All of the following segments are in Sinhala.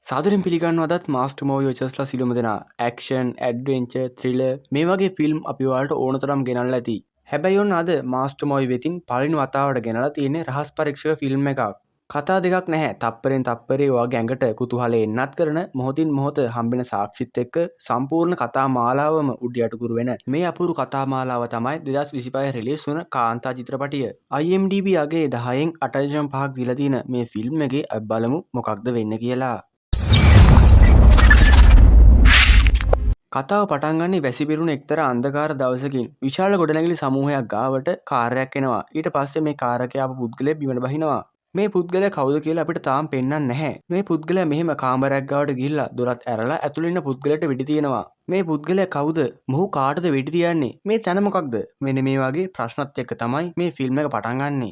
සාදරයෙන් පිළිගන්නවා අදත් මාස්ටර් මූවි වොචර්ස්ලා සියලුම දෙනා. ඇක්ෂන්, ඇඩ්වෙන්චර්, ත්‍රිලර් මේ වගේ ෆිල්ම් අපි ඔයාලට ඕන තරම් ගෙනල්ලා ඇති. හැබැයි ඔන්න අද මාස්ටර් මූවි වෙතින් පළවෙනි වතාවට ගෙනලා තියෙන්නේ රහස් පරීක්ෂක ෆිල්ම් එකක්. කතා දෙකක් නැහැ. තප්පරෙන් තප්පරේ ඔයාගේ ඇඟට කුතුහලය එන්නත් කරන මොහොතින් මොහොත හම්බෙන සාක්ෂිත් එක්ක සම්පූර්ණ කතා මාලාවම උඩ යටකුරු වෙන මේ අපූර්ව කතා මාලාව තමයි 2025 රිලීස් වුණ කාන්තා චිත්‍රපටිය. IMDb අගේ 10න් 8.5ක් දීලා තියෙන මේ ෆිල්ම් එකේ අපි බලමු මොකක්ද වෙන්නේ කියලා. කතාව පටන් ගන්නේ වැසි පිරුණු එක්තරා අන්ධකාර දවසකින්. විශාල ගොඩනැගිලි සමූහයක් ගාවට කාර් එකක් එනවා. ඊට පස්සේ මේ කාර් එකේ ආපු පුද්ගලයෙක් බිමට බහිනවා. මේ පුද්ගලයා කවුද කියලා අපිට තාම පෙන්වන්නේ නැහැ. මේ පුද්ගලයා මෙහෙම කාමරයක් ගාවට ගිහිල්ලා දොරත් ඇරලා ඇතුළේ ඉන්න පුද්ගලයාට වෙඩි තියනවා. මේ පුද්ගලයා කවුද? මොහු කාටද වෙඩි තියන්නේ? මේ තැන මොකක්ද? මෙන්න මේ වගේ ප්‍රශ්නත් එක්ක තමයි මේ ෆිල්ම් එක පටන් ගන්නෙ.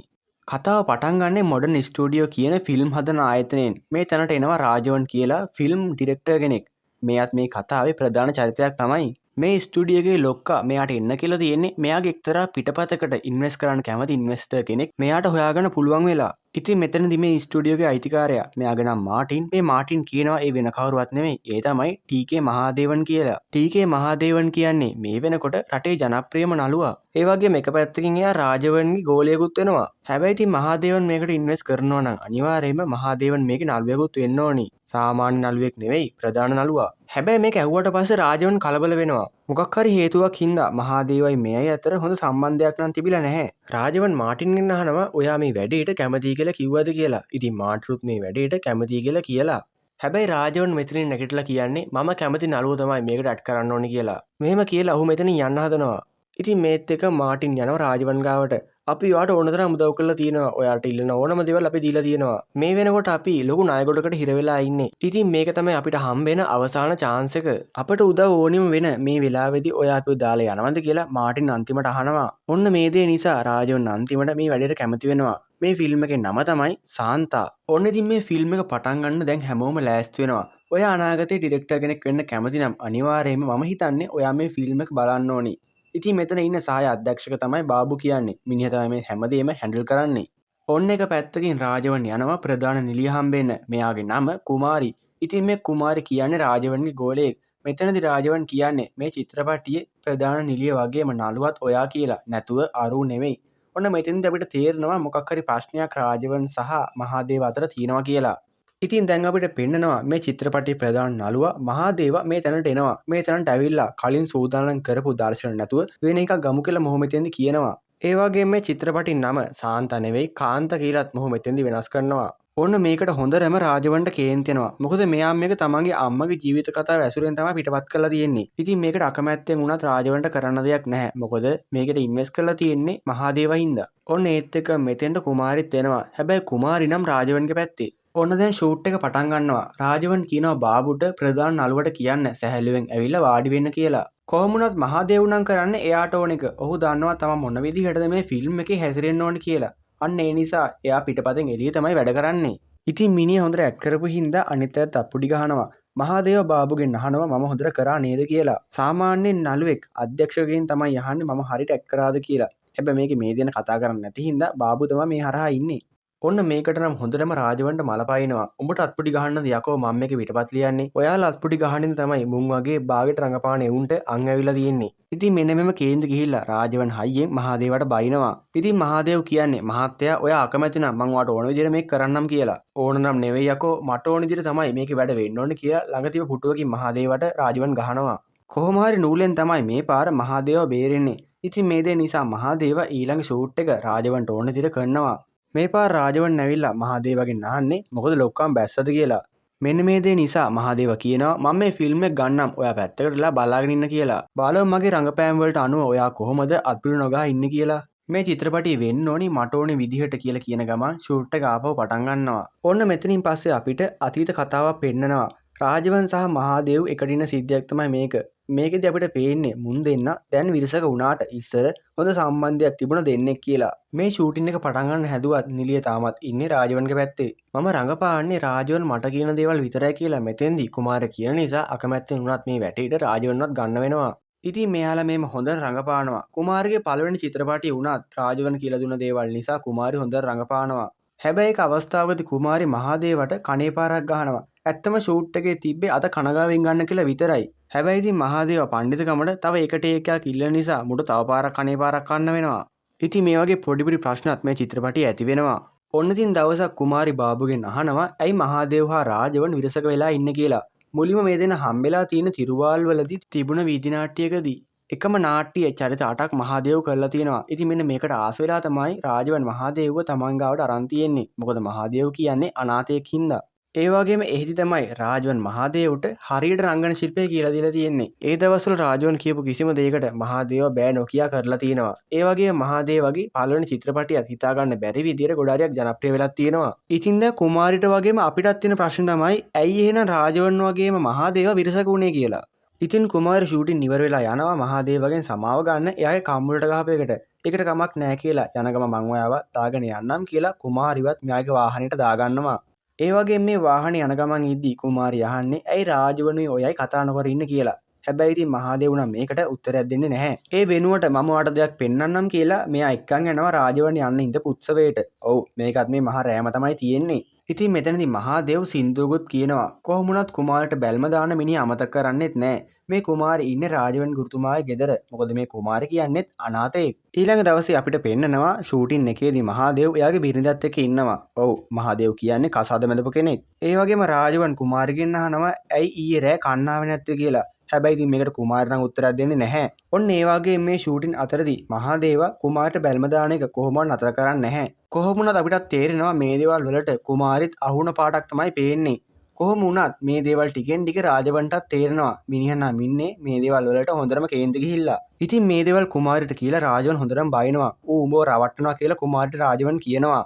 කතාව පටන් ගන්නේ මොඩර්න් ස්ටුඩියෝ කියන ෆිල්ම් හදන ආයතනයෙන්. මේ තැනට එනවා රාජවන් කියලා ෆිල්ම් ඩිරෙක්ටර් කෙනෙක්. මෙයාත් මේ කතාවේ ප්‍රධාන චරිතයක් තමයි. මේ ස්ටුඩියෝ එකේ ලොක්කා මෙයාට එන්න කියලා තියෙන්නේ මෙයාගේ එක්තරා පිටපතකට ඉන්වෙස්ට් කරන්න කැමති ඉන්වෙස්ටර් කෙනෙක් මෙයාට හොයාගන්න පුළුවන් වෙලා. ඉතින් මෙතනදි මේ ස්ටුඩියෝ එකේ අයිතිකාරයා මෙයාගේ නම මාටින්. මේ මාටින් කියනවා ඒ වෙන කවුරුවත් නෙමෙයි, ඒ තමයි ටී.කේ මහාදේවන් කියලා. ටී.කේ මහාදේවන් කියන්නේ මේ වෙනකොට රටේ ජනප්‍රියම නළුවා. ඒ වගේම එක පැත්තකින් එයා රාජවන්ගේ ගෝලයෙකුත් වෙනවා. හැබැයි ඉතින් මහාදේවන් මේකට ඉන්වෙස්ට් කරනවා නම් අනිවාර්යයෙන්ම මහාදේවන් මේකේ නළුවෙකුත් වෙන්න ඕනි. සාමාන්‍ය නළුවෙක් නෙවෙයි, ප්‍රධාන නළුවා. හැබැයි මේක ඇහුවට පස්සේ රාජවන් කලබල වෙනවා. මොකක් හරි හේතුවක් හින්දා මහාදේවයි මෙයයි අතර හොඳ සම්බන්ධයක් නම් තිබිලා නැහැ. රාජවන් මාටින්ගෙන් අහනවා ඔයා මේ වැඩේට කැමතියි කියලා කිව්වද කියලා. ඉතින් මාටිනුත් මේ වැඩේට කැමතියි කියලා කියලා. හැබැයි රාජවන් මෙතනින් නැගිටලා කියන්නේ මම කැමති නළුව තමයි මේකට ඇඩ් කරන්න ඕනි කියලා. මෙහෙම කියලා ඔහු මෙතනින් යන්න හදනවා. ඉතින් මේත් එක්ක මාටින් යනවා රාජවන් ගාවට. අපි ඔයාට ඕන තරම් උදව් කරලා තියෙනවා. ඔයාට ඉල්ලන ඕනම දේවල් අපි දීලා තියෙනවා. මේ වෙනකොට අපි ලොකු ණය ගොඩකට හිර වෙලා ඉන්නේ. ඉතින් මේක තමයි අපිට හම්බෙන අවසාන චාන්ස් එක. අපට උදව් ඕනිම වෙන මේ වෙලාවේදී ඔයා අපිව දාලා යනවද කියලා මාටින් අන්තිමට අහනවා. ඔන්න මේ දේ නිසා රාජවන් අන්තිමට මේ වැඩේට කැමති වෙනවා. මේ ෆිල්ම් එකේ නම තමයි සාන්තා. ඔන්න ඉතින් මේ ෆිල්ම් එක පටන් ගන්න දැන් හැමෝම ලෑස්ති වෙනවා. ඔයා අනාගතේ ඩිරෙක්ටර් කෙනෙක් වෙන්න කැමති නම් අනිවාර්යයෙන්ම මම හිතන්නේ ඔයා මේ ෆිල්ම් එක බලන්න ඕනි. ඉතින් මෙතන ඉන්න සහාය අධ්‍යක්ෂක තමයි බාබු කියන්නේ. මිනිහා තමයි මේ හැමදේම හැන්ඩල් කරන්නේ. ඔන්න එක පැත්තකින් රාජවන් යනවා ප්‍රධාන නිළිය හම්බෙන්න. මෙයාගේ නම කුමාරි. ඉතින් මේ කුමාරි කියන්නේ රාජවන්ගේ ගෝලයෙක්. මෙතනදි රාජවන් කියන්නේ මේ චිත්‍රපටියේ ප්‍රධාන නිළිය වගේම නළුවත් ඔයා කියලා. නැතුව අරු නෙවෙයි. ඔන්න මෙතනදි අපිට තේරෙනවා මොකක් හරි ප්‍රශ්නයක් රාජවන් සහ මහාදේව අතර තියෙනවා කියලා. ඉතින් දැන් අපිට පෙන්නනවා මේ චිත්‍රපටියේ ප්‍රධාන නළුවා මහාදේව මේ තැනට එනවා. මේ තැනට ඇවිල්ලා කලින් සූදානම් කරපු දර්ශන නැතුව වෙන එකක් ගමු කියලා මොහු මෙතෙන්දි කියනවා. ඒ වගේම මේ චිත්‍රපටි නම සාන්තා නෙවෙයි කාන්ත කියලාත් මොහු මෙතෙන්දි වෙනස් කරනවා. ඔන්න මේකට හොඳටම රාජවන්ට කේන්ති යනවා. මොකද මෙයා මේක තමන්ගේ අම්මගේ ජීවිත කතාව ඇසුරෙන් තමයි පිටපත් කරලා තියෙන්නේ. ඉතින් මේකට අකමැත්තෙන් වුණත් රාජවන්ට කරන්න දෙයක් නැහැ. මොකද මේකට ඉන්වෙස්ට් කරලා තියෙන්නේ මහාදේව හින්දා. ඔන්න ඒත් එක්ක මෙතෙන්ට කුමාරිත් එනවා. හැබැයි කුමාරි නම් රාජවන්ගේ පැත්තේ. ඔන්න දැන් ෂූට් එක පටන් ගන්නවා. රාජවන් කියනවා බාබුට ප්‍රධාන නළුවට කියන්න සැහැල්ලුවෙන් ඇවිල්ලා වාඩි වෙන්න කියලා. කොහොම වුණත් මහාදේව් නම් කරන්නේ එයාට ඕන එක. ඔහු දන්නවා තමන් මොන විදිහටද මේ ෆිල්ම් එකේ හැසිරෙන්න ඕන කියලා. අන්න ඒ නිසා එයා පිටපතෙන් එළිය තමයි වැඩ කරන්නේ. ඉතින් මිනිහා හොඳට ඇක්ට් කරපු හින්දා අනිත් අයත් අප්පුඩි ගහනවා. මහාදේව බාබුගෙන් අහනවා මම හොඳට කරා නේද කියලා. සාමාන්‍යයෙන් නළුවෙක් අධ්‍යක්ෂකගෙන් තමයි අහන්නේ මම හරියට ඇක්ට් කරාද කියලා. හැබැයි මේකේ මේ දෙන කතා කරන්නේ නැති හින්දා බාබු තමයි මේ හරහා ඉන්නේ. ඔන්න මේකට නම් හොඳටම රාජවන්ට මල පයින්නවා. උඹට අත්පුඩි ගහන්නද යකෝ මම මේක පිටපත් ලියන්නේ. ඔයාලා අත්පුඩි ගහනින් තමයි මුන් වගේ බාගෙට රඟපාන එවුන්ට අං ඇවිල්ලා තියෙන්නේ. ඉතින් මෙන්න මෙම කේන්ති ගිහිල්ලා රාජවන් හයියෙන් මහාදේවට බයිනවා. ඉතින් මහාදේව් කියන්නේ මහත්තයා ඔයා අකමැති නම් මං ඔයාට ඕන විදිහට මේක කරන්නම් කියලා. ඕන නම් නෙවෙයි යකෝ මට ඕන විදිහට තමයි මේකේ වැඩ වෙන්න ඕනේ කියලා ළඟ තිබ්බ පුටුවකින් මහාදේවට රාජවන් ගහනවා. කොහොම හරි නූලෙන් තමයි මේ පාර මහාදේව බේරෙන්නේ. ඉතින් මේ දේ නිසා මහාදේව ඊළඟ ෂූට් එක රාජවන්ට ඕන විදිහට කරනවා. මේ පාර රාජවන් ඇවිල්ලා මහාදේවගෙන් අහන්නේ මොකද ලොක්කම් බැස්සද කියලා. මෙන්න මේ දේ නිසා මහාදේව කියනවා මම මේ ෆිල්ම් එක ගන්නම් ඔයා පැත්තකට වෙලා බලාගෙන ඉන්න කියලා. බලමු මගේ රංගපෑම් වලට අනුව ඔයා කොහොමද අත්පිඩු නොගහ ඉන්නේ කියලා. මේ චිත්‍රපටිය වෙන්න ඕනි මට ඕනි විදිහට කියලා කියන ගමන් ෂූට් එක ආපහු පටන් ගන්නවා. ඔන්න මෙතනින් පස්සේ අපිට අතීත කතාවක් පෙන්නනවා. රාජවන් සහ මහාදේව් එකට ඉන්න සිද්ධියක් තමයි මේක. මේකෙදි අපිට පේන්නේ මුන් දෙන්න දැන් විරසක වුණාට ඉස්සර හොඳ සම්බන්ධයක් තිබුණ දෙන්නෙක් කියලා. මේ ෂූටින් එක පටන් ගන්න හැදුවත් නිලිය තාමත් ඉන්නේ රාජවන්ගේ පැත්තේ. මම රඟපාන්නේ රාජවන් මට කියන දේවල් විතරයි කියලා මෙතෙන්දි කුමාර කියන නිසා අකමැත්තෙන් වුණත් මේ වැටේට රාජවන්වත් ගන්න වෙනවා. ඉතින් මෙයාලා මේම හොඳට රඟපානවා. කුමාරගේ පළවෙනි චිත්‍රපටිය වුණත් රාජවන් කියලා දුන්න දේවල් නිසා කුමාරි හොඳට රඟපානවා. හැබැයි එක අවස්ථාවකදී කුමාරි මහාදේවට කනේ පාරක් ගහනවා. ඇත්තම ෂූට් එකේ තිබ්බේ අත කනගාවෙන් ගන්න කියලා විතරයි. හැබැයි ඉතින් මහදේව පණ්ඩිතකමට තව එක ටේක් එකක් ඉල්ලන නිසා මුට තව පාරක් කනේ පාරක් කන්න වෙනවා. ඉතින් මේ වගේ පොඩි පොඩි ප්‍රශ්නත් මේ චිත්‍රපටියේ ඇති වෙනවා. ඔන්න ඉතින් දවසක් කුමාරි බාබුගෙන් අහනවා ඇයි මහදේව් හා රාජවන් විරසක වෙලා ඉන්නේ කියලා. මුලින්ම මේ දෙන්න හම්බෙලා තියෙන තිරුවාල් වලදී තිබුණ වීදි නාට්‍යයකදී එකම නාට්‍ය චරිත 8ක් මහදේව් කරලා තියෙනවා. ඉතින් මෙන්න මේකට ආස වෙලා තමයි රාජවන් මහදේව්ව තමන් ගාවට අරන් තියෙන්නේ. මොකද මහදේව් කියන්නේ අනාථයෙක් හින්දා. ඒ වගේම එහෙදි තමයි රාජවන් මහදේව්ට හරියට රංගන ශිල්පය කියලා දීලා තියෙන්නේ. ඒ දවස්වල රාජවන් කියපු කිසිම දෙයකට මහදේව බෑ නොකියා කරලා තියෙනවා. ඒ වගේම මහදේවගේ පළවෙනි චිත්‍රපටියත් හිතා ගන්න බැරි විදියට ගොඩාරියක් ජනප්‍රිය වෙලා තියෙනවා. ඉතින් දැන් කුමාරිට වගේම අපිටත් තියෙන ප්‍රශ්න තමයි ඇයි එහෙනම් රාජවන් වගේම මහදේව විරසක වුණේ කියලා. ඉතින් කුමාරි ෂූටින් ඉවර වෙලා යනවා මහදේවගෙන් සමාව ගන්න එයාගේ කම්මුලට ගහපු එකට. ඒකට කමක් නෑ කියලා යන ගම මං ඔයාව දාගෙන යන්නම් කියලා කුමාරිවත් මෙයාගේ වාහනේට දාගන්නවා. ඒ වගේම මේ වාහනේ යන ගමන් ඉද්දි කුමාරි අහන්නේ ඇයි රාජවනුයි ඔයයි කතා නොකර ඉන්නේ කියලා. හැබැයි ඉතින් මහදේව් නම් මේකට උත්තරයක් දෙන්නේ නැහැ. ඒ වෙනුවට මම ඔයාට දෙයක් පෙන්වන්නම් කියලා මෙයා එක්කන් යනවා රාජවන් යන්න ඉඳපු උත්සවයට. ඔව් මේකත් මේ මහා රෑම තමයි තියෙන්නේ. ඉතින් මෙතනදී මහදේව් සින්දුවකුත් කියනවා. කොහොම වුණත් කුමාරට බැල්ම දාන මිනිහා අමතක කරන්නෙත් නෑ. මේ කුමාරි ඉන්නේ රාජවන් ගුරුතුමාගේ ගෙදර. මොකද මේ කුමාරි කියන්නේත් අනාථයෙක්. ඊළඟ දවසේ අපිට පෙන්නනවා ෂූටින් එකේදී මහදේව් එයාගේ බිරිඳත් එක්ක ඉන්නවා. ඔව් මහදේව් කියන්නේ කසාද බැඳපු කෙනෙක්. ඒ වගේම රාජවන් කුමාරිගෙන් අහනවා ඇයි ඊයේ රෑ කන්න ආවේ නැත්තේ කියලා. හැබැයි ඉතින් මේකට කුමාරි නම් උත්තරයක් දෙන්නේ නැහැ. ඔන්න ඒ වගේ මේ ෂූටින් අතරදී මහදේව කුමාරිට බැල්ම දාන එක කොහොමවත් නතර කරන්නේ නැහැ. කොහොම වුණත් අපිටත් තේරෙනවා මේ දේවල් වලට කුමාරිත් අහුන පාටක් තමයි පේන්නේ. කොහොම වුණත් මේ දේවල් ටිකෙන් ටික රාජවන්ටත් තේරෙනවා. මිනිහා නම් ඉන්නේ මේ දේවල් වලට හොඳටම කේන්ති ගිහිල්ලා. ඉතින් මේ දේවල් කුමාරිට කියලා රාජවන් හොඳටම බයිනවා. ඌ උඹව රවට්ටනවා කියලා කුමාරිට රාජවන් කියනවා.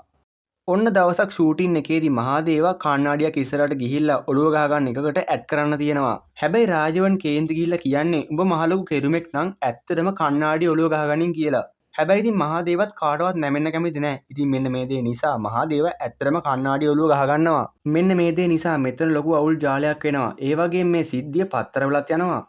ඔන්න දවසක් ෂූටින් එකේදී මහදේව කණ්ණාඩියක් ඉස්සරහට ගිහිල්ලා ඔළුව ගහ ගන්න එකකට ඇඩ් කරන්න තියෙනවා. හැබැයි රාජවන් කේන්ති ගිහිල්ලා කියන්නේ උඹ මහ ලොකු කෙරුමෙක් නම් ඇත්තටම කණ්ණාඩිය ඔළුව ගහගනින් කියලා. හැබැයි ඉතින් මහදේවත් කාටවත් නැමෙන්න කැමති නෑ. ඉතින් මෙන්න මේ දේ නිසා මහදේව ඇත්තටම කණ්ණාඩිය ඔළුව ගහගන්නවා. මෙන්න මේ දේ නිසා මෙතන ලොකු අවුල් ජාලයක් වෙනවා. ඒ වගේම මේ සිද්ධිය පත්තරවලත් යනවා.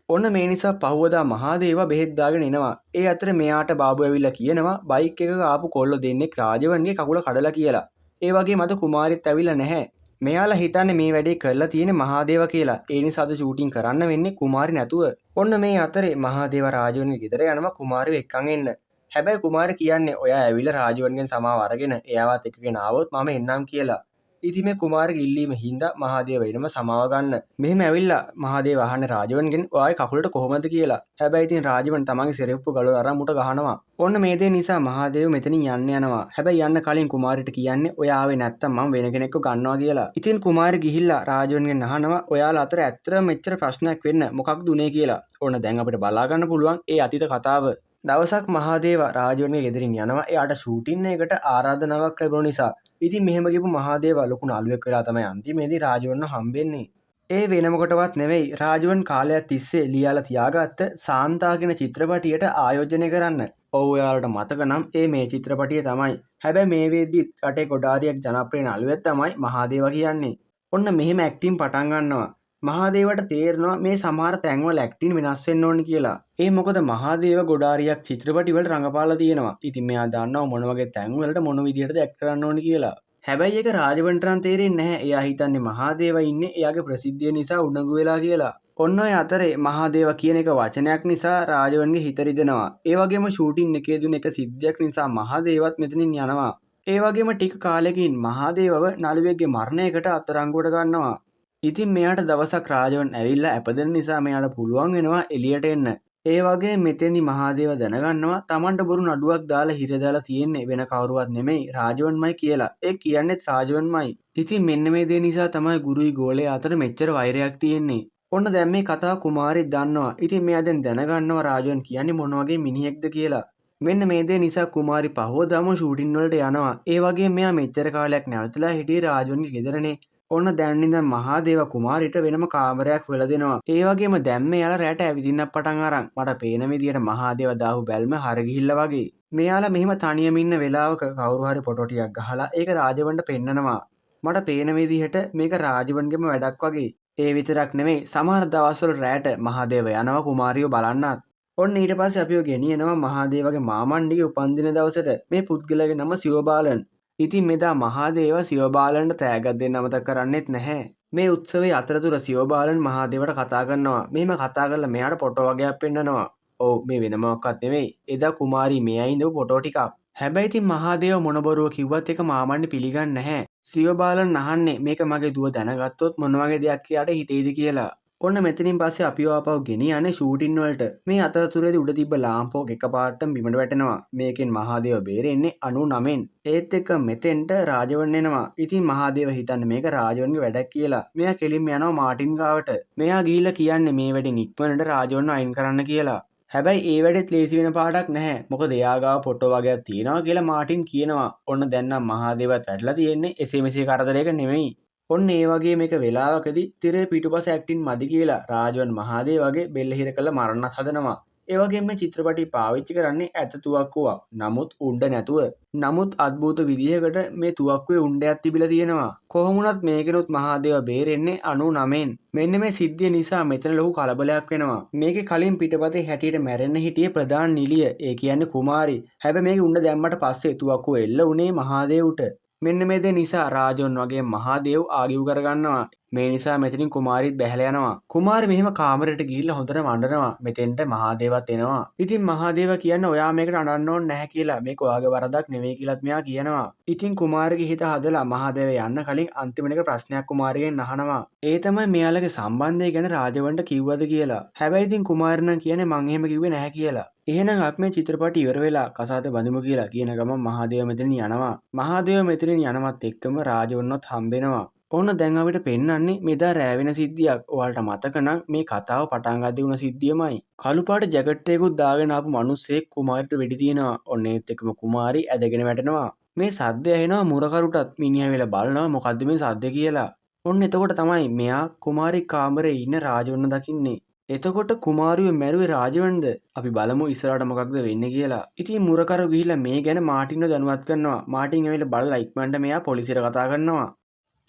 ඔන්න මේ නිසා පහුවදා මහදේව බෙහෙත් දාගෙන එනවා. ඒ අතර මෙයාට බාබු ඇවිල්ලා කියනවා බයික් එකක ආපු කොල්ලෝ දෙන්නෙක් රාජවන්ගේ කකුල කඩලා කියලා. ඒ වගේම අද කුමාරිත් ඇවිල්ලා නැහැ. මෙයාලා හිතන්නේ මේ වැඩේ කරලා තියෙන්නේ මහදේව කියලා. ඒ නිසා අද ෂූටින් කරන්න වෙන්නේ කුමාරි නැතුව. ඔන්න මේ අතරේ මහදේව රාජවන්ගේ ගෙදර යනවා කුමාරිව එක්කන් එන්න. හැබැයි කුමාරි කියන්නේ ඔයා ඇවිල්ලා රාජවන්ගෙන් සමාව අරගෙන එයාවත් එක්කගෙන ආවොත් මම එන්නම් කියලා. ඉතින් මේ කුමාරගේ ඉල්ලීම හින්දා මහදේව එනම සමාව ගන්න. මෙහෙම ඇවිල්ලා මහදේව අහන්නේ රාජවන්ගෙන් ඔයාගේ කකුලට කොහොමද කියලා. හැබැයි ඉතින් රාජවන් තමන්ගේ සෙරෙප්පු ගලවලා අරන් මුට ගහනවා. ඔන්න මේ දේ නිසා මහදේව මෙතනින් යන්න යනවා. හැබැයි යන්න කලින් කුමාරිට කියන්නේ ඔයා ආවේ නැත්තම් මම වෙන කෙනෙක්ව ගන්නවා කියලා. ඉතින් කුමාරි ගිහිල්ලා රාජවන්ගෙන් අහනවා ඔයාලා අතර ඇත්තටම මෙච්චර ප්‍රශ්නයක් වෙන්න මොකක්ද උනේ කියලා. ඔන්න දැන් අපිට බලා ගන්න පුළුවන් ඒ අතීත කතාව. දවසක් මහදේව රාජවන්ගේ ගෙදරින් යනවා එයාට ෂූටින් එකකට ආරාධනාවක් ලැබුණ නිසා. ඉතින් මෙහෙම ගිහපු මහදේව ලොකු නළුවෙක් වෙලා තමයි අන්තිමේදී රාජවන්ව හම්බෙන්නේ. ඒ වෙන මොකටවත් නෙවෙයි රාජවන් කාලයක් තිස්සේ ලියාලා තියාගත්ත සාන්තා කියන චිත්‍රපටියට ආයෝජනය කරන්න. ඔව් ඔයාලට මතක නම් ඒ මේ චිත්‍රපටිය තමයි. හැබැයි මේ වෙද්දිත් රටේ ගොඩාරියක් ජනප්‍රිය නළුවෙක් තමයි මහදේව කියන්නේ. ඔන්න මෙහෙම ඇක්ටින් පටන් ගන්නවා. මහදේවට තේරෙනවා මේ සමහර තැන්වල ඇක්ටින් වෙනස් වෙන්න ඕන කියලා. ඒ මොකද මහදේව ගොඩාරියක් චිත්‍රපටි වල රඟපාලා තියෙනවා. ඉතින් මෙයා දන්නවා මොන වගේ තැන්වලට මොන විදියටද ඇක්ට් කරන්න ඕන කියලා. හැබැයි ඒක රාජවන්ට නම් තේරෙන්නේ නැහැ. එයා හිතන්නේ මහදේව ඉන්නේ එයාගේ ප්‍රසිද්ධිය නිසා උඩඟු වෙලා කියලා. ඔන්න ඔය අතරේ මහදේව කියන එක වචනයක් නිසා රාජවන්ගේ හිත රිදෙනවා. ඒ වගේම ෂූටින් එකේ දුන එක සිද්ධියක් නිසා මහදේවත් මෙතනින් යනවා. ඒ වගේම ටික කාලෙකින් මහදේවව නළුවෙක්ගේ මරණයකට අත්අඩංගුවට ගන්නවා. ඉතින් මෙයාට දවසක් රාජවන් ඇවිල්ලා ඇප දෙන නිසා මෙයාට පුළුවන් වෙනවා එළියට එන්න. ඒ වගේ මෙතෙන්දි මහදේව දැනගන්නවා තමන්ට බොරු නඩුවක් දාලා හිර දාලා තියෙන්නේ වෙන කවුරුවත් නෙමෙයි රාජවන්මයි කියලා. ඒ කියන්නේත් රාජවන්මයි. ඉතින් මෙන්න මේ දේ නිසා තමයි ගුරුයි ගෝලයා අතර මෙච්චර වෛරයක් තියෙන්නේ. ඔන්න දැන් මේ කතාව කුමාරිත් දන්නවා. ඉතින් මෙයා දැන් දැනගන්නවා රාජවන් කියන්නේ මොන වගේ මිනිහෙක්ද කියලා. මෙන්න මේ දේ නිසා කුමාරි පහුවදාම ෂූටින් වලට යනවා. ඒ වගේම මෙයා මෙච්චර කාලයක් නැවතිලා හිටියේ රාජවන්ගේ ගෙදරනේ. ඔන්න දැන් ඉඳන් මහදේව කුමාරිට වෙනම කාමරයක් හොයලා දෙනවා. ඒ වගේම දැන් මෙයාලා රැට ඇවිදින්නත් පටන් අරන්. මට පේන විදියට මහදේව දාපු බැල්ම හරි ගිහිල්ලා වගේ. මෙයාලා මෙහෙම තනියම ඉන්න වෙලාවක කවුරු හරි ෆොටෝ ටිකක් ගහලා ඒක රාජවන්ට පෙන්නනවා. මට පේන විදිහට මේක රාජවන්ගේම වැඩක් වගේ. ඒ විතරක් නෙමෙයි සමහර දවස්වල රැට මහදේව යනවා කුමාරියව බලන්නත්. ඔන්න ඊට පස්සේ අපිව ගෙනියනවා මහදේවගේ මාමණ්ඩිගේ උපන්දින දවසට. මේ පුද්ගලයාගේ නම සිවබාලන්. ඉතින් මෙදා මහදේව සිවබාලන්ට තෑග්ගක් දෙන්න අමතක කරන්නෙත් නැහැ. මේ උත්සවයේ අතරතුර සිවබාලන් මහාදේවට කතා කරනවා. මෙහෙම කතා කරලා මෙයාට ෆොටෝ වගේක් පෙන්නනවා. ඔව්, මේ වෙන මොකක්වත් නෙවෙයි. එදා කුමාරී මේ අය ඉඳපු ෆොටෝ ටිකක්. හැබැයි ඉතින් මහාදේව මොන බොරුව කිව්වත් ඒක මාමන්නේ පිළිගන්නේ නැහැ. සිවබාලන් අහන්නේ මේක මගේ දුව දැනගත්තොත් මොන වගේ දෙයක් එයාට හිතෙයිද කියලා. ඔන්න මෙතනින් පස්සේ අපිව ආපහු ගෙනියන්නේ ෂූටින් වලට. මේ අතරතුරේදී උඩ තිබ්බ ලාම්පුවක් එකපාරටම බිමට වැටෙනවා. මේකෙන් මහාදේව බේරෙන්නේ 99න්. ඒත් එක්ක මෙතෙන්ට රාජවන් එනවා. ඉතින් මහාදේව හිතන්නේ මේක රාජවන්ගේ වැඩක් කියලා. මෙයා කෙලින්ම යනවා මාටින් ගාවට. මෙයා ගිහිල්ලා කියන්නේ මේ වැඩෙන් ඉක්මනට රාජවන්ව අයින් කරන්න කියලා. හැබැයි ඒ වැඩෙත් ලේසි වෙන පාටක් නැහැ. මොකද එයා ගාව ෆොටෝ වගේක් තියෙනවා කියලා මාටින් කියනවා. ඔන්න දැන් නම් මහාදේවත් වැටලා තියෙන්නේ එසේ මෙසේ කරදරයක නෙමෙයි. ඔන්න ඒ වගේ මේක වෙලාවකදී තිරේ පිටුපස ඇක්ටින් මදි කියලා රාජවන් මහාදේවගේ බෙල්ල හිර කරලා මරන්නත් හදනවා. ඒ වගේම මේ චිත්‍රපටි පාවිච්චි කරන්නේ ඇත තුවක්කුවක්. නමුත් උණ්ඩ නැතුව. නමුත් අద్භූත විදිහකට මේ තුවක්කුවේ උණ්ඩයක් තිබිලා තියෙනවා. කොහොම වුණත් මේකෙනුත් මහාදේව බේරෙන්නේ 99න්. මෙන්න මේ සිද්ධිය නිසා මෙතන ලොකු කලබලයක් වෙනවා. මේකේ කලින් පිටපතේ හැටියට මැරෙන්න හිටියේ ප්‍රධාන නිලිය. ඒ කියන්නේ කුමාරි. හැබැයි මේකේ උණ්ඩ දැම්මට පස්සේ තුවක්කුව එල්ල වුණේ මහාදේව්ට. මෙන්න මේ දේ නිසා රාජවන් වගේ මහාදේව් ආගිව් කරගන්නවා. මේ නිසා මෙතනින් කුමාරිත් බැහැලා යනවා. කුමාරි මෙහෙම කාමරයට ගිහිල්ලා හොඳටම අඬනවා. මෙතෙන්ට මහාදේවත් එනවා. ඉතින් මහාදේව කියන්නේ ඔයා මේකට අඬන්න ඕනේ නැහැ කියලා. මේක ඔයාගේ වරදක් නෙවෙයි කියලාත් මෙයා කියනවා. ඉතින් කුමාරිගේ හිත හදලා මහාදේව යන්න කලින් අන්තිමට එක ප්‍රශ්නයක් කුමාරිගෙන් අහනවා. ඒ තමයි මෙයාලගේ සම්බන්ධය ගැන රාජවන්ට කිව්වද කියලා. හැබැයි ඉතින් කුමාරි නම් කියන්නේ මං එහෙම කිව්වේ නැහැ කියලා. එහෙනම් අපි මේ චිත්‍රපටි ඉවර වෙලා කසාද බඳිමු කියලා කියන ගමන් මහාදේව මෙතනින් යනවා. මහාදේව මෙතනින් යනවත් එක්කම රාජවන්වත් හම්බෙනවා. ඔන්න දැන් අපිට පෙන්වන්නේ මෙදා රෑ වෙන සිද්ධියක්. ඔයාලට මතක නම් මේ කතාව පටන් ගද්දී වුණ සිද්ධියමයි. කළු පාට ජැකට් එකකුත් දාගෙන ආපු මිනිස්සෙක් කුමාරිට වෙඩි තියනවා. ඔන්න ඒත් එක්කම කුමාරි ඇදගෙන වැටෙනවා. මේ සද්දය ඇහෙනවා මුරකරුටත්. මිනිහා වෙලා බලනවා මොකද්ද මේ සද්ද කියලා. ඔන්න එතකොට තමයි මෙයා කුමාරි කාමරේ ඉන්න රාජවන්න දකින්නේ. එතකොට කුමාරිව මැරුවේ රාජවන්ද? අපි බලමු ඉස්සරහට මොකක්ද වෙන්නේ කියලා. ඉතින් මුරකරු ගිහිල්ලා මේ ගැන මාටින්ව දැනුවත් කරනවා. මාටින් ඇවිල්ලා බලලා ඉක්මනට මෙයා පොලිසියට කතා කරනවා.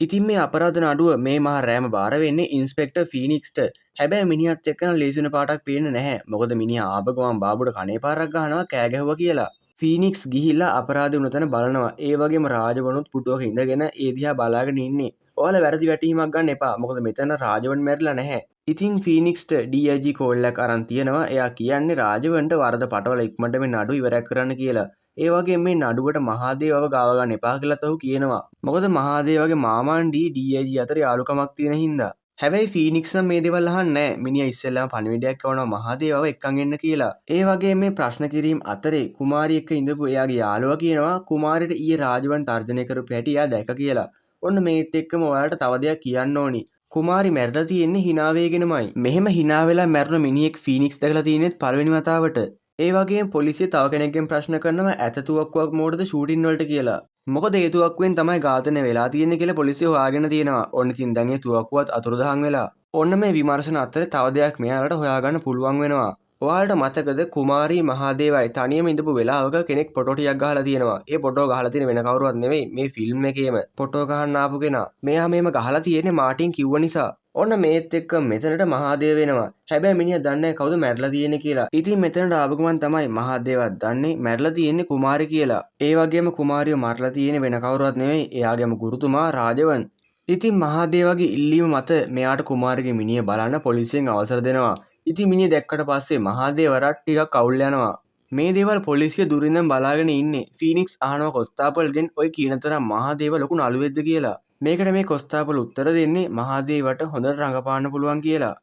ඉතින් මේ අපරාධ නඩුව මේ මහා රෑම බාර වෙන්නේ ඉන්ස්පෙක්ටර් ෆීනික්ස්ට. හැබැයි මිනිහත් එක්ක නම් ලේසි වෙන පාටක් පේන්නේ නැහැ. මොකද මිනිහා ආප ගමන් බාබුට කනේ පාරක් ගහනවා කෑ ගැහුවා කියලා. ෆීනික්ස් ගිහිල්ලා අපරාධ වුණ තැන බලනවා. ඒ වගේම රාජවනුත් පුටුවක ඉඳගෙන ඒ දිහා බලාගෙන ඉන්නේ. ඔයාලා වැරදි වැටහීමක් ගන්න එපා. මොකද මෙතන රාජවන් මැරිලා නැහැ. ඉතින් ෆීනික්ස්ට DIG call එකක් අරන් තියෙනවා. එයා කියන්නේ රාජවන්ට වරද පටවලා ඉක්මනට මේ නඩුව ඉවරයක් කරන්න කියලා. ඒ වගේම මේ නඩුවට මහාදේවව ගාව ගන්න එපා කියලාත් ඔහු කියනවා. මොකද මහාදේවගේ මාමාන්ඩි DIG අතර යාළුකමක් තියෙන හින්දා. හැබැයි ෆීනික්ස් නම් මේ දේවල් අහන්නේ නැහැ. මිනිහා ඉස්සෙල්ලාම පණිවිඩයක් යවනවා මහාදේවව එක්කන් එන්න කියලා. ඒ වගේම මේ ප්‍රශ්න කිරීම අතරේ කුමාරි එක්ක ඉඳපු එයාගේ යාළුවා කියනවා කුමාරිට ඊයේ රාජවන් තර්ජනය කරපු හැටි එයා දැක කියලා. ඔන්න මේත් එක්කම ඔයාලට තව දෙයක් කියන්න ඕනි. කුමාරි මැරිලා තියෙන්නේ hina වේගෙනමයි. මෙහෙම hina වෙලා මැරුණ මිනිහෙක් ෆීනික්ස් දැකලා තියෙනෙත් පළවෙනි වතාවට. ඒ වගේම පොලිසිය තව කෙනෙක්ගෙන් ප්‍රශ්න කරනවා ඇත තුවක්කුවක් මෝඩද ෂූටින් වලට කියලා. මොකද ඒ තුවක්කුවෙන් තමයි ඝාතනය වෙලා තියෙන්නේ කියලා පොලිසිය හොයාගෙන තියෙනවා. ඔන්න ඉතින් දැන් ඒ තුවක්කුවත් අතුරුදහන් වෙලා. ඔන්න මේ විමර්ශන අතරේ තව දෙයක් මෙයාලට හොයාගන්න පුළුවන් වෙනවා. ඔයාලට මතකද කුමාරී මහාදේවයි තනියම ඉඳපු වෙලාවක කෙනෙක් ෆොටෝ ටිකක් ගහලා තියෙනවා. ඒ ෆොටෝ ගහලා තියෙන වෙන කවුරුවත් නෙවෙයි මේ ෆිල්ම් එකේම ෆොටෝ ගහන්න ආපු කෙනා. මෙයා මෙහෙම ගහලා තියෙන්නේ මාටින් කිව්ව නිසා. ඔන්න මේත් එක්ක මෙතනට මහාදේව වෙනවා. හැබැයි මිනිහා දන්නේ නැහැ කවුද මැරලා තියෙන්නේ කියලා. ඉතින් මෙතනට ආපු ගමන් තමයි මහාදේවත් දන්නේ මැරලා තියෙන්නේ කුමාරි කියලා. ඒ වගේම කුමාරිව මරලා තියෙන්නේ වෙන කවුරුවත් නෙවෙයි එයාගේම ගුරුතුමා රාජවන්. ඉතින් මහාදේවගේ ඉල්ලීම මත මෙයාට කුමාරිගේ මිනිහ බලන්න පොලිසියෙන් අවසර දෙනවා. ඉතින් මිනිහ දැක්කට පස්සේ මහාදේවරට ටිකක් අවුල් යනවා. මේ දේවල් පොලිසිය දුරින් ඉඳන් බලාගෙන ඉන්නේ. ෆීනික්ස් අහනවා කොස්තාපල්ගෙන් ඔය කියන තරම් මහාදේව ලොකු නළුවෙක්ද කියලා. මේකට මේ කොස්තාපල් උත්තර දෙන්නේ මහාදේවට හොඳට රඟපාන්න පුළුවන් කියලා.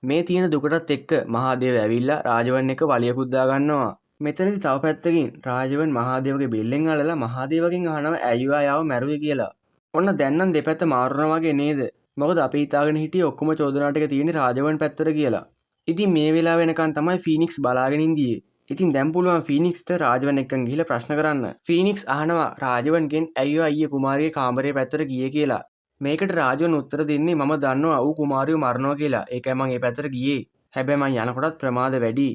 මේ තියෙන දුකටත් එක්ක මහාදේව ඇවිල්ලා රාජවන් එක්ක වලියකුත් දාගන්නවා. මෙතනදි තව පැත්තකින් රාජවන් මහාදේවගේ බෙල්ලෙන් අල්ලලා මහාදේවගෙන් අහනවා ඇයි ඔයා යාව මැරුවේ කියලා. ඔන්න දැන් නම් දෙපැත්ත මාරු වුණා වගේ නේද? මොකද අපි හිතාගෙන හිටියේ ඔක්කොම චෝදනා ටික තියෙන්නේ රාජවන් පැත්තට කියලා. ඉතින් මේ වෙලාව වෙනකන් තමයි ෆීනික්ස් බලාගෙන ඉඳියේ. ඉතින් දැන් පුළුවන් ෆීනික්ස්ට රාජවන් එක්කන් ගිහිල්ලා ප්‍රශ්න කරන්න. ෆීනික්ස් අහනවා රාජවන්ගෙන් ඇයි ඔයා ඊයේ කුමාරිගේ කාමරේ පැත්තට ගියේ කියලා. මේකට රාජවන් උත්තර දෙන්නේ මම දන්නවා ඌ කුමාරිව මරනවා කියලා. ඒකයි මං ඒ පැත්තට ගියේ. හැබැයි මං යනකොටත් ප්‍රමාද වැඩි.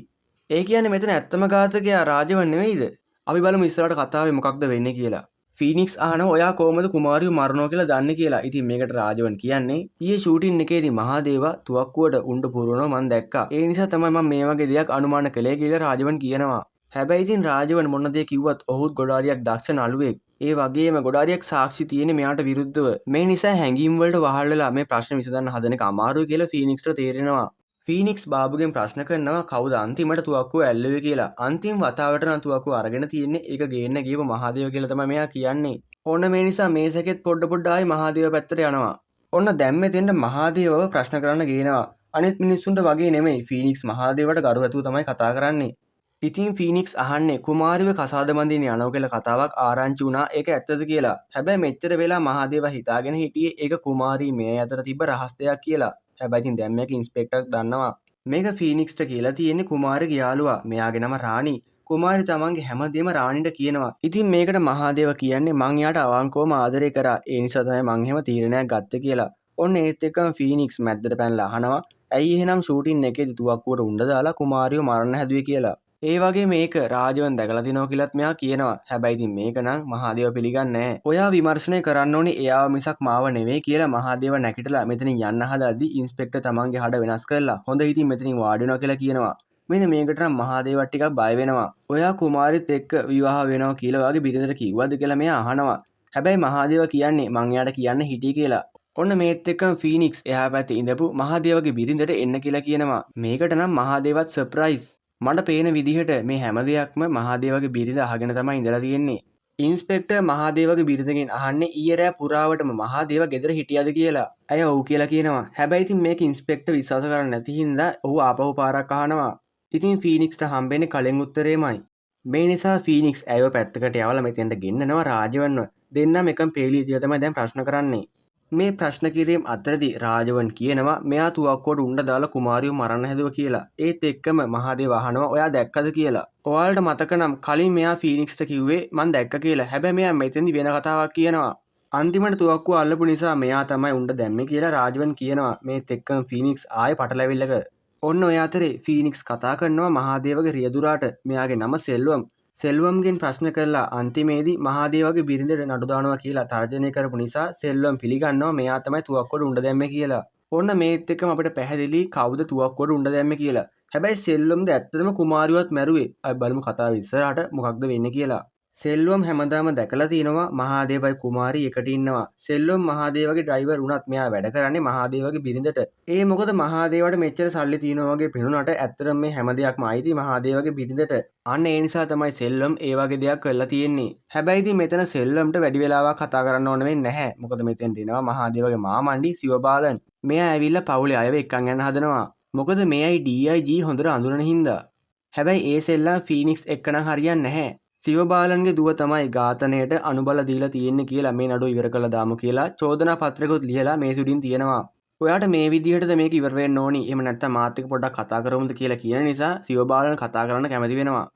ඒ කියන්නේ මෙතන ඇත්තම ඝාතකයා රාජවන් නෙවෙයිද? අපි බලමු ඉස්සරහට කතාවේ මොකක්ද වෙන්නේ කියලා. ෆීනික්ස් අහනවා ඔයා කොහොමද කුමාරිව මරනවා කියලා දන්නේ කියලා. ඉතින් මේකට රාජවන් කියන්නේ ඊයේ ෂූටින් එකේදී මහාදේවා තුවක්කුවට උණ්ඩ පුරවනවා මං දැක්කා. ඒ නිසා තමයි මං මේ වගේ දෙයක් අනුමාන කළේ කියලා රාජවන් කියනවා. හැබැයි ඉතින් රාජවන් මොන දේ කිව්වත් ඔහුත් ගොඩාරියක් දක්ෂ නළුවෙක්. ඒ වගේම ගොඩාරියක් සාක්ෂි තියෙන්නේ මෙයාට විරුද්ධව. මේ නිසා හැඟීම් වලට වහල් වෙලා මේ ප්‍රශ්න විසඳන්න හදන එක අමාරුයි කියලා ෆීනික්ස්ට තේරෙනවා. ෆීනික්ස් බාබුගෙන් ප්‍රශ්න කරනවා කවුද අන්තිමට තුවක්කුව ඇල්ලුවේ කියලා. අන්තිම වතාවට නම් තුවක්කුව අරගෙන තියෙන්නේ ඒක ගේන්න ගියපු මහදේව කියලා තමයි මෙයා කියන්නේ. ඔන්න මේ නිසා මේ සැකෙත් පොඩ පොඩ ආයි මහදේව පැත්තට යනවා. ඔන්න දැන් මෙතෙන්ට මහදේවව ප්‍රශ්න කරන්න ගේනවා. අනිත් මිනිස්සුන්ට වගේ නෙමෙයි ෆීනික්ස් මහදේවට ගරු ඇතුව තමයි කතා කරන්නේ. ඉතින් ෆීනික්ස් අහන්නේ කුමාරිව කසාද බඳින්න යනවා කියලා කතාවක් ආරංචි වුණා, ඒක ඇත්තද කියලා. හැබැයි මෙච්චර වෙලා මහදේව හිතාගෙන හිටියේ ඒක කුමාරී මේ අතර තිබ්බ රහස් දෙයක් කියලා. හැබැයි ඉතින් දැන් මේක ඉන්ස්පෙක්ටර් දන්නවා. මේක ෆීනික්ස්ට කියලා තියෙන්නේ කුමාරිගේ යාළුවා. මෙයාගේ නම රාණි. කුමාරි තමන්ගේ හැමදේම රාණිට කියනවා. ඉතින් මේකට මහදේව කියන්නේ මං එයාට අවංකවම ආදරේ කරා. ඒ නිසා තමයි මං එහෙම තීරණයක් ගත්තේ කියලා. ඔන්න ඒත් එක්කම ෆීනික්ස් මැද්දට පැනලා අහනවා ඇයි එහෙනම් ෂූටින් එකේදී තුවක්කුවට උණ්ඩ දාලා කුමාරිව මරන්න හැදුවේ කියලා. ඒ වගේ මේක රාජවන් දැකලා තිනවා කියලාත් මෙයා කියනවා. හැබැයි ඉතින් මේක නම් මහදේව පිළිගන්නේ නැහැ. ඔයා විමර්ශනය කරන්න ඕනේ එයාව මිසක් මාව නෙවෙයි කියලා මහදේව නැගිටලා මෙතනින් යන්න හදද්දි ඉන්ස්පෙක්ටර් තමන්ගේ හඩ වෙනස් කරලා හොඳ ඉතින් මෙතනින් වාඩි වෙනවා කියලා කියනවා. මෙන්න මේකට නම් මහදේවත් ටිකක් බය වෙනවා. ඔයා කුමාරිත් එක්ක විවාහ වෙනවා කියලා ඔයාගේ බිරිඳට කිව්වද කියලා මෙයා අහනවා. හැබැයි මහදේව කියන්නේ මං එයාට කියන්න හිටියේ කියලා. ඔන්න මේත් එක්කම ෆීනික්ස් එහා පැත්තේ ඉඳපු මහදේවගේ බිරිඳට එන්න කියලා කියනවා. මේකට නම් මහදේවත් සර්ප්‍රයිස්. මට පේන විදිහට මේ හැම දෙයක්ම මහදේවගේ බිරිඳ අහගෙන තමයි ඉඳලා තියෙන්නේ. ඉන්ස්පෙක්ටර් මහදේවගේ බිරිඳගෙන් අහන්නේ ඊයේ රෑ පුරාවටම මහදේව ගෙදර හිටියද කියලා. ඇය ඔව් කියලා කියනවා. හැබැයි ඉතින් මේක ඉන්ස්පෙක්ටර් විශ්වාස කරන්නේ නැති හින්දා ඔහු ආපහු පාරක් අහනවා. ඉතින් ෆීනික්ස්ට හම්බෙන්නේ කලින් උත්තරේමයි. මේ නිසා ෆීනික්ස් ඇයව පැත්තකට යවලා මෙතෙන්ට ගෙන්නනවා රාජවන්ව. දෙන්නම එකම පේලිය තියලා තමයි දැන් ප්‍රශ්න කරන්නේ. මේ ප්‍රශ්න කිරීම අතරදී රාජවන් කියනවා මෙයා තුවක්කුවට උණ්ඩ දාලා කුමාරියව මරන්න හැදුවා කියලා. ඒත් එක්කම මහදේව අහනවා ඔයා දැක්කද කියලා. ඔයාලට මතක නම් කලින් මෙයා ෆීනික්ස්ට කිව්වේ මං දැක්ක කියලා. හැබැයි මෙයා මෙතෙන්දි වෙන කතාවක් කියනවා. අන්තිමට තුවක්කුව අල්ලපු නිසා මෙයා තමයි උණ්ඩ දැම්මේ කියලා රාජවන් කියනවා. මේත් එක්කම ෆීනික්ස් ආයෙ පටලැවිල්ලක. ඔන්න ඔය අතරේ ෆීනික්ස් කතා කරනවා මහදේවගේ රියදුරාට. මෙයාගේ නම සෙල්වම්. සෙල්වම්ගෙන් ප්‍රශ්න කරලා අන්තිමේදී මහදේවගේ බිරිඳට නඩු දානවා කියලා තර්ජනය කරපු නිසා සෙල්වම් පිළිගන්නවා මෙයා තමයි තුවක්කුවට උණ්ඩ දැම්මේ කියලා. ඔන්න මේත් එක්කම අපිට පැහැදිලි කවුද තුවක්කුවට උණ්ඩ දැම්මේ කියලා. හැබැයි සෙල්වම්ද ඇත්තටම කුමාරියවත් මැරුවේ. අපි බලමු කතාව ඉස්සරහට මොකක්ද වෙන්නේ කියලා. සෙල්වම් හැමදාම දැකලා තිනවා මහදේවයි කුමාරි එකට ඉන්නවා. සෙල්වම් මහදේවගේ ඩ්‍රයිවර් වුණත් මෙයා වැඩ කරන්නේ මහදේවගේ බිරිඳට. ඒ මොකද මහදේවට මෙච්චර සල්ලි තියෙනවා වගේ පෙනුනට ඇත්තටම මේ හැම දෙයක්ම අයිති මහදේවගේ බිරිඳට. අන්න ඒ නිසා තමයි සෙල්වම් ඒ වගේ දෙයක් කරලා තියෙන්නේ. හැබැයි ඉතින් මෙතන සෙල්වම්ට වැඩි වෙලාවක් කතා කරන්න ඕන වෙන්නේ නැහැ. මොකද මෙතෙන්ට එනවා මහදේවගේ මාමණ්ඩි සිවබාලන්. මෙයා ඇවිල්ලා පවුලේ අයව එක්කන් යන්න හදනවා. මොකද මේ අය DIG හොඳට අඳුරන හින්දා. හැබැයි ඒ සෙල්ලම් ෆීනික්ස් එක්ක නම් හරියන්නේ නැහැ. සිවබාලන්ගේ දුව තමයි ඝාතනයට අනුබල දීලා තියෙන්නේ කියලා මේ නඩුව ඉවර කරලා දාමු කියලා චෝදනා පත්‍රයකුත් ලියලා මේ සුඩින් තියෙනවා. ඔයාට මේ විදිහටද මේක ඉවර වෙන්න ඕනි. එහෙම නැත්නම් මාත් එක්ක පොඩ්ඩක් කතා කරමුද කියලා කියන නිසා සිවබාලන් කතා කරන්න කැමති වෙනවා.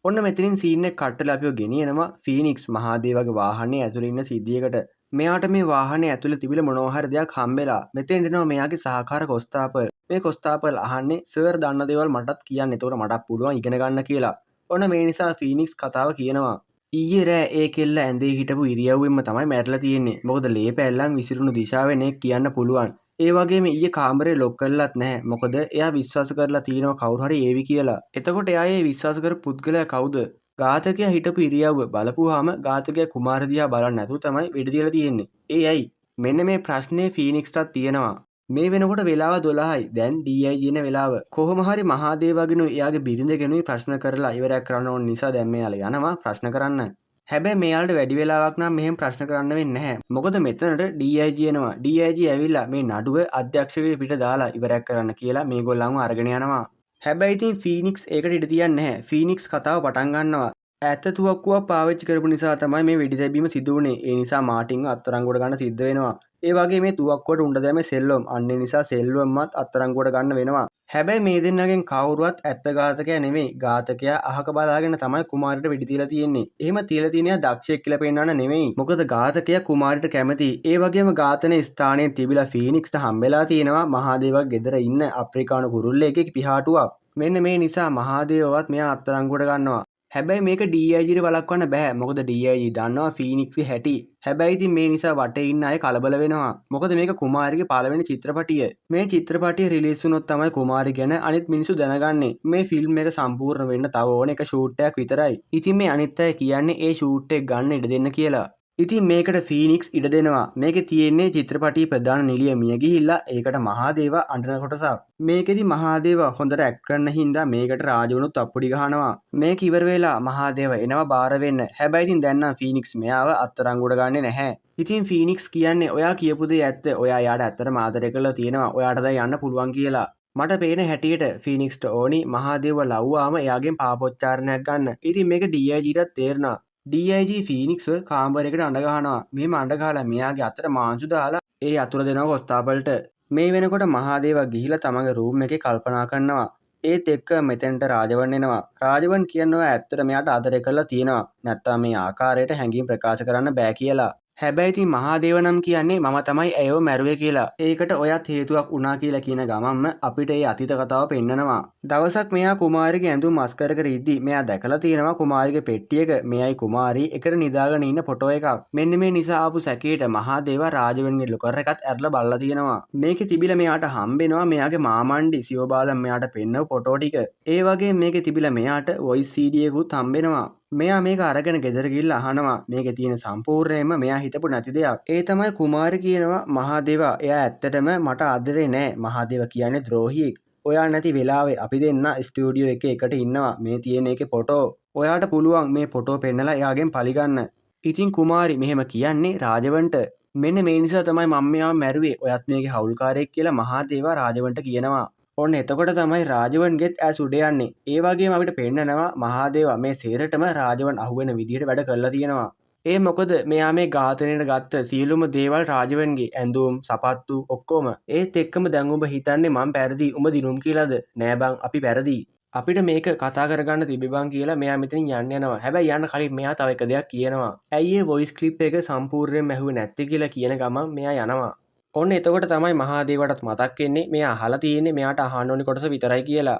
ඔන්න මෙතනින් සීන් එක කට් වෙලා අපිව ගෙනියනවා ෆීනික්ස් මහදේවගේ වාහනේ ඇතුළේ ඉන්න සිද්ධියකට. මෙයාට මේ වාහනේ ඇතුළේ තිබිලා මොනවා හරි දෙයක් හම්බෙලා. මෙතෙන් එනවා මෙයාගේ සහකාර කොස්තාපල්. මේ කොස්තාපල් අහන්නේ සර් දන්න දේවල් මටත් කියන්න. එතකොට මටත් පුළුවන් ඉගෙන ගන්න කියලා. ඔන්න මේ නිසා ෆීනික්ස් කතාව කියනවා. ඊයේ රෑ ඒ කෙල්ල ඇඳේ හිටපු ඉරියව්වෙන්ම තමයි මැරිලා තියෙන්නේ. මොකද ලේ පැල්ලම් විසිරුණු දිශාවෙන් ඒක කියන්න පුළුවන්. ඒ වගේම ඊයේ කාමරේ ලොක් කරලත් නැහැ. මොකද එයා විශ්වාස කරලා තියෙනවා කවුරු හරි ඒවි කියලා. එතකොට එයා ඒ විශ්වාස කරපු පුද්ගලයා කවුද? ඝාතකයා හිටපු ඉරියව්ව බලපුවාම ඝාතකයා කුමාර දිහා බලන්නේ නැතුව තමයි වෙඩි තියලා තියෙන්නේ. ඒ ඇයි? මෙන්න මේ ප්‍රශ්නේ ෆීනික්ස්ටත් තියෙනවා. මේ වෙනකොට වෙලාව 12යි. දැන් DIG එන වෙලාව. කොහොම හරි මහදේවගෙනුයි එයාගේ බිරිඳගෙනුයි ප්‍රශ්න කරලා ඉවරයක් කරන්න ඕන නිසා දැන් මෙයාලා යනවා ප්‍රශ්න කරන්න. හැබැයි මෙයාලට වැඩි වෙලාවක් නම් මෙහෙම ප්‍රශ්න කරන්න වෙන්නේ නැහැ. මොකද මෙතනට DIG එනවා. DIG ඇවිල්ලා මේ නඩුව අධ්‍යක්ෂකගේ පිට දාලා ඉවරයක් කරන්න කියලා මේගොල්ලන්ව අරගෙන යනවා. හැබැයි ඉතින් ෆීනික්ස් ඒකට ඉඩ තියන්නේ නැහැ. ෆීනික්ස් කතාව පටන් ගන්නවා. ඇත්ත තුවක්කුවක් පාවිච්චි කරපු නිසා තමයි මේ වෙඩි තැබීම සිදු වුණේ. ඒ නිසා මාටින්ව අත්අඩංගුවට ගන්න සිද්ධ වෙනවා. ඒ වගේ මේ තුවක්කුවට උණ්ඩ දැම්මේ සෙල්වම්. අන්න ඒ නිසා සෙල්වම්වත් අත්අඩංගුවට ගන්න වෙනවා. හැබැයි මේ දෙන්නගෙන් කවුරුවත් ඇත්ත ඝාතකයා නෙමෙයි. ඝාතකයා අහක බලාගෙන තමයි කුමාරිට වෙඩි තියලා තියෙන්නේ. එහෙම තියලා තියෙන එයා දක්ෂයෙක් කියලා පෙන්වන්න නෙමෙයි. මොකද ඝාතකයා කුමාරිට කැමතියි. ඒ වගේම ඝාතන ස්ථානයේ තිබිලා ෆීනික්ස්ට හම්බෙලා තියෙනවා මහදේවගේ ගෙදර ඉන්න අප්‍රිකානු කුරුල්ලෙක්ගේ පිහාටුවක්. මෙන්න මේ නිසා මහදේවවත් මෙයා අත්අඩංගුවට ගන්නවා. හැබැයි මේක DIG ට වළක්වන්න බෑ. මොකද DIG දන්නවා ෆීනික්ස්ගේ හැටි. හැබැයි ඉතින් මේ නිසා වටේ ඉන්න අය කලබල වෙනවා. මොකද මේක කුමාරිගේ පළවෙනි චිත්‍රපටිය. මේ චිත්‍රපටිය රිලීස් වුණොත් තමයි කුමාරි ගැන අනිත් මිනිස්සු දැනගන්නේ. මේ ෆිල්ම් එක සම්පූර්ණ වෙන්න තව ඕන එක ෂූට් එකක් විතරයි. ඉතින් මේ අනිත් අය කියන්නේ ඒ ෂූට් එක ගන්න ඉඩ දෙන්න කියලා. ඉතින් මේකට ෆීනික්ස් ඉඩ දෙනවා. මේකේ තියෙන්නේ චිත්‍රපටියේ ප්‍රධාන නිළිය මිය ගිහිල්ලා ඒකට මහාදේවා අඬන කොටසක්. මේකෙදි මහාදේවා හොඳට ඇක්ට් කරන හින්දා මේකට රාජවනුත් අප්පුඩි ගහනවා. මේක ඉවර වෙලා මහාදේවා එනවා බාර වෙන්න. හැබැයි ඉතින් දැන් නම් ෆීනික්ස් මෙයාව අත්අඩංගුවට ගන්නෙ නැහැ. ඉතින් ෆීනික්ස් කියන්නේ ඔයා කියපු දේ ඇත්ත. ඔයා එයාට ඇත්තටම ආදරය කරලා තියෙනවා. ඔයාට දැන් යන්න පුළුවන් කියලා. මට පේන හැටියට ෆීනික්ස්ට ඕනි මහාදේව ලව්වාම එයාගෙන් පාපොච්චාරණයක් ගන්න. ඉතින් මේක DIG ටත් තේරුණා. DIG ෆීනික්ස්ව කාමරයකට අඬ ගහනවා. මෙහෙම අඬ ගහලා මෙයාගේ අතට මාංචු දාලා ඒ අතුර දෙනවා කොස්තාපල්ට. මේ වෙනකොට මහාදේවා ගිහිලා තමන්ගේ රූම් එකේ කල්පනා කරනවා. ඒත් එක්ක මෙතෙන්ට රාජවන් එනවා. රාජවන් කියනවා ඇත්තට මෙයාට ආදරය කරලා තියෙනවා. නැත්තම් මේ ආකාරයට හැඟීම් ප්‍රකාශ කරන්න බෑ කියලා. හැබැයි ඉතින් මහාදේව නම් කියන්නේ මම තමයි ඇයව මැරුවේ කියලා. ඒකට ඔයත් හේතුවක් වුණා කියලා කියන ගමන්ම අපිට ඒ අතීත කතාව පෙන්නනවා. දවසක් මෙයා කුමාරිගේ ඇඳුම් අස් කර කර ඉද්දි මෙයා දැකලා තියෙනවා කුමාරිගේ පෙට්ටියක මෙයයි කුමාරී එකට නිදාගෙන ඉන්න ෆොටෝ එකක්. මෙන්න මේ නිසා ආපු සැකේට මහාදේව රාජවන්ගේ ලොකර් එකත් ඇරලා බලලා තියෙනවා. මේකේ තිබිලා මෙයාට හම්බෙනවා මෙයාගේ මාමණ්ඩි සියෝබාලම් මෙයාට පෙන්නව ෆොටෝ ටික. ඒ වගේම මේකේ තිබිලා මෙයාට වොයිස් CD එකකුත් හම්බෙනවා. මෙයා මේක අරගෙන ගෙදර ගිහිල්ලා අහනවා මේකේ තියෙන සම්පූර්ණයෙන්ම මෙයා හිතපු නැති දෙයක්. ඒ තමයි කුමාරි කියනවා මහාදේවා එයා ඇත්තටම මට ආදරේ නෑ. මහාදේවා කියන්නේ ද්‍රෝහියෙක්. ඔයා නැති වෙලාවේ අපි දෙන්න ස්ටුඩියෝ එකේ එකට ඉන්නවා. මේ තියෙන එකේ ෆොටෝ. ඔයාට පුළුවන් මේ ෆොටෝ පෙන්නලා එයාගෙන් පලිගන්න. ඉතින් කුමාරි මෙහෙම කියන්නේ රාජවන්ට. මෙන්න මේ නිසා තමයි මම මෙයාව මැරුවේ. ඔයත් මේකේ හවුල්කාරයෙක් කියලා මහාදේවා රාජවන්ට කියනවා. ඔන්න එතකොට තමයි රාජවන්ගෙත් ඇස් උඩ යන්නේ. ඒ වගේම අපිට පෙන්නනවා මහාදේවා මේ සේරටම රාජවන් අහුවෙන විදිහට වැඩ කරලා තියෙනවා. ඒ මොකද මෙයා මේ ඝාතනයට ගත්ත සියලුම දේවල් රාජවන්ගේ ඇඳුම්, සපත්තු ඔක්කොම. ඒත් එක්කම දැන් උඹ හිතන්නේ මං පැරදි, උඹ දිනුම් කියලාද? නෑ බං, අපි පැරදි. අපිට මේක කතා කරගන්න තිබේ බං කියලා මෙයා මෙතනින් යන්න යනවා. හැබැයි යන්න කලින් මෙයා තව එක දෙයක් කියනවා. ඇයි ඒ වොයිස් ක්ලිප් එක සම්පූර්ණයෙන්ම ඇහුවේ නැත්තේ කියලා කියන ගමන් මෙයා යනවා. ඔන්න එතකොට තමයි මහාදේවටත් මතක් වෙන්නේ මෙයා අහලා තියෙන්නේ මෙයාට අහන්න ඕනි කොටස විතරයි කියලා.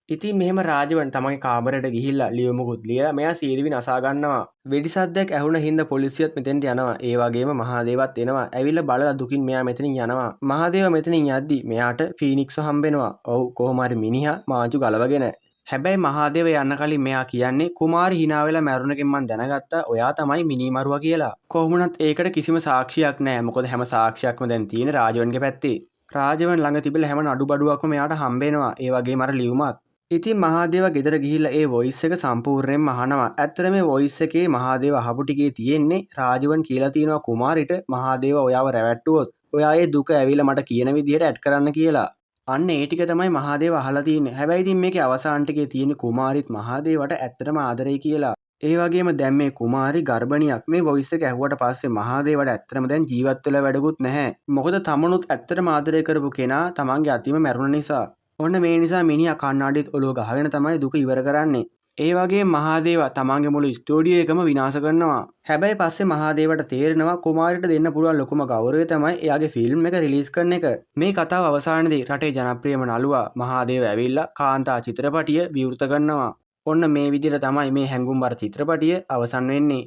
ඉතින් මෙහෙම රාජවන් තමන්ගේ කාමරයට ගිහිල්ලා ලියුමකුත් ලියලා මෙයා සියදිවි නසා ගන්නවා. වෙඩි සද්දයක් ඇහුණ හින්දා පොලිසියත් මෙතෙන්ට යනවා. ඒ වගේම මහාදේවත් එනවා. ඇවිල්ලා බලලා දුකින් මෙයා මෙතනින් යනවා. මහාදේව මෙතනින් යද්දි මෙයාට ෆීනික්ස්ව හම්බෙනවා. ඔව් කොහොම හරි මිනිහා මාංචු ගලවගෙන. හැබැයි මහාදේව යන්න කලින් මෙයා කියන්නේ කුමාරි hina වෙලා මැරුණ එකෙන් මං දැනගත්තා ඔයා තමයි මිනී මරුවා කියලා. කොහොම වුණත් ඒකට කිසිම සාක්ෂියක් නෑ. මොකද හැම සාක්ෂියක්ම දැන් තියෙන්නේ රාජවන්ගේ පැත්තේ. රාජවන් ළඟ තිබිලා හැම නඩු බඩුවක්ම මෙයාට හම්බෙනවා. ඒ වගේම අර ලියුමත්. ඉතින් මහාදේව ගෙදර ගිහිල්ලා ඒ වොයිස් එක සම්පූර්ණයෙන්ම අහනවා. ඇත්තට මේ වොයිස් එකේ මහාදේව අහපු ටිකේ තියෙන්නේ රාජවන් කියලා තියෙනවා කුමාරිට මහාදේව ඔයාව රැවට්ටුවොත් ඔයා ඒ දුක ඇවිල්ලා මට කියන විදිහට ඇඩ් කරන්න කියලා. අන්න ඒ ටික තමයි මහාදේව අහලා තියෙන්නේ. හැබැයි ඉතින් මේකේ අවසාන ටිකේ තියෙන කුමාරිත් මහාදේවට ඇත්තටම ආදරෙයි කියලා. ඒ වගේම දැන් මේ කුමාරි ගර්භණියක්. මේ වොයිස් එක ඇහුවට පස්සේ මහාදේවට ඇත්තටම දැන් ජීවත් වෙලා වැඩකුත් නැහැ. මොකද තමනුත් ඇත්තටම ආදරය කරපු කෙනා තමන්ගේ අතින්ම මැරුණ නිසා. ඔන්න මේ නිසා මිනිහා කණ්ණාඩියත් ඔලුව ගහගෙන තමයි දුක ඉවර කරන්නේ. ඒ වගේම මහාදේවා තමන්ගේ මුළු ස්ටුඩියෝ එකම විනාශ කරනවා. හැබැයි පස්සේ මහාදේවට තේරෙනවා කුමාරිට දෙන්න පුළුවන් ලොකුම ගෞරවය තමයි එයාගේ ෆිල්ම් එක රිලීස් කරන එක. මේ කතාව අවසානයේදී රටේ ජනප්‍රියම නළුවා මහාදේව ඇවිල්ලා කාන්තා චිත්‍රපටිය විවෘත කරනවා. ඔන්න මේ විදිහට තමයි මේ හැඟුම්බර චිත්‍රපටිය අවසන් වෙන්නේ.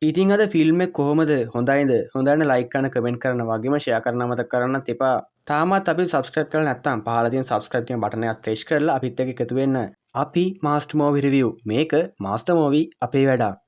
ඉතින් අද ෆිල්ම් එක කොහොමද? හොඳයිද? හොඳයි නම් ලයික් කරන, කමෙන්ට් කරන වගේම ෂෙයා කරන්න අමතක කරන්නත් එපා. තාමත් අපි සබ්ස්ක්‍රයිබ් කරලා නැත්නම් පහළ තියෙන සබ්ස්ක්‍රයිබ් කියන බටන් එකත් ප්‍රෙස් කරලා අපිත් එක්ක එකතු වෙන්න. අපි මාස්ටර් මූවි රිවිව්. මේක මාස්ටර් මූවි අපේ වැඩක්.